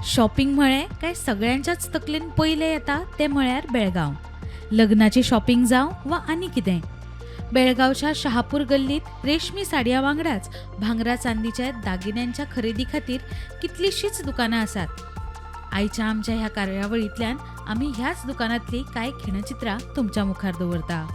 Shopping म्हळें काय सगळ्यांच्याच तकलेन पयलें येता तें म्हळ्यार बेळगांव. लग्नाची शॉपिंग जावं वा आनी कितें, बेळगांवच्या शहापूर गल्लीत रेशमी साडयां वांगडाच भांगरा चांदीच्या दागिन्यांच्या खरेदी खातीर कितलींशींच दुकानां आसात. आयच्या आमच्या ह्या कार्यावळींतल्यान आमी ह्याच दुकानांतलीं कांय खिणचित्रां तुमच्या मुखार दवरता.